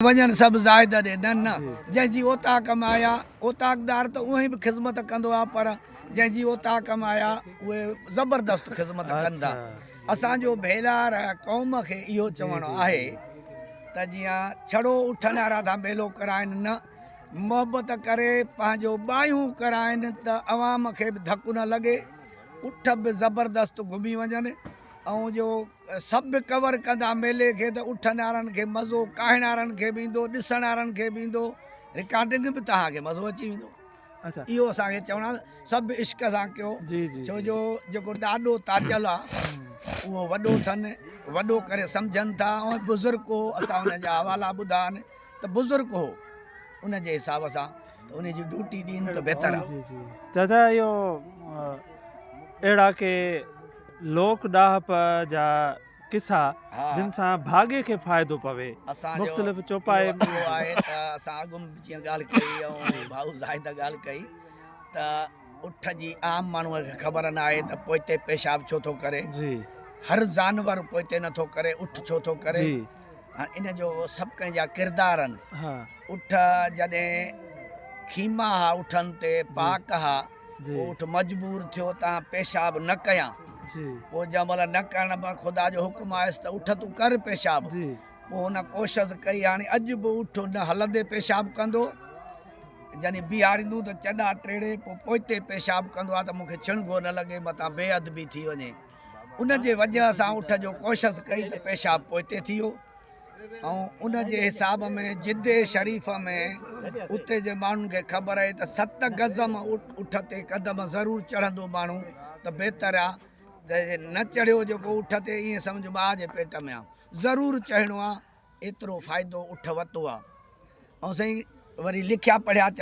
وڃن سڀ زاهد ڏي نه نه جنهن جي اوطاق ۾ آيا اوطاقدار ته اونهي به خذمت ڪندو آ پر جنهن جي اوطاق ۾ آيا اهي زبردست خذمت ڪن ٿا اسان جو ڀيلار قوم کي اهو چوڻ آهي ته جيئن ڇڙو اٺن وارا ٿا ميلو ڪرائن نه محبت ڪري پنهنجو ٻاهيون ڪرائن ته عوام کي به ڌڪ نه لڳي اٺ به زبردست گهمي وڃن ۽ جو سڀ ڪور ڪندا ميلي کي ته اٺن وارن کي مزو ڪاهڻ وارن کي به ايندو ڏسڻ وارن کي به ايندو رڪارڊنگ به توهان کي مزو اچي ويندو اهو اسان کي چوڻ آ سڀ عشق سان ڪيو ڇو جو جيڪو ڏاڏو تاجل آ اهو وڏو اٿن وڏو ڪري سمجهن ٿا ۽ بزرگ هو اسان ان جا حوالا ٻڌا آهن ته بزرگ هو ان جي حساب سان ته ان جي ڊيوٽي ڏين ته بهتر آ. چاچا اهو اهڙا ڪي لوڪ ڏاهپ جا قصا جن سان ڀاڳي کي فائدو پوي مختلف چوپائي. اهو آهي ته اسان اڳ ۾ جيئن ڳالهه ڪئي ۽ ڀائو زاهد ڳالهه ڪئي ته اٺ جي عام ماڻهو کي خبر نه آهي ته پوئتي پيشاب ڇو ٿو ڪري هر جانور پوئتي نٿو ڪري اٺ ڇو ٿو ڪري هاڻ ان جو سڀ ڪنهن جا ڪردار آهن اٺ جڏهن خيما ها اٺن تي پاڪ ها پوء اٺ مجبور ٿيو ته پيشاب نه ڪيان. پوء جنهن مهل نه ڪرڻ پر خدا جو حڪم آيس ته اٺ تون ڪر پيشاب. پوء هن ڪوشس ڪئي هاڻي اڄ به اٺ نه هلندي پيشاب ڪندو يعني بيهاريندو ته چڏا ٽيڙي پوء پوئتي پيشاب ڪندو آهي ته مون کي ڇڻگو نه لڳي متان بي ادبي ٿي وڃي. ان جي وجهه سان اٺ جو ڪوشس ڪئي ته پيشاب پوئتي ٿي ويو. ۽ ان جي حساب ۾ جدي شريف ۾ اتي جي ماڻهن کي خبر آهي ته ست گز م اٺ تي قدم ضرور چڙهندو ماڻهو ته بهتر آ ته جي نه چڙهيو جيڪو اٺ تي ائين سمجهه ماء جي پيٽ ۾ آ ضرور چڙهڻو آ ايترو فائدو اٺ وتو آ ۽ سائين وري لکيا پڙهيا چون.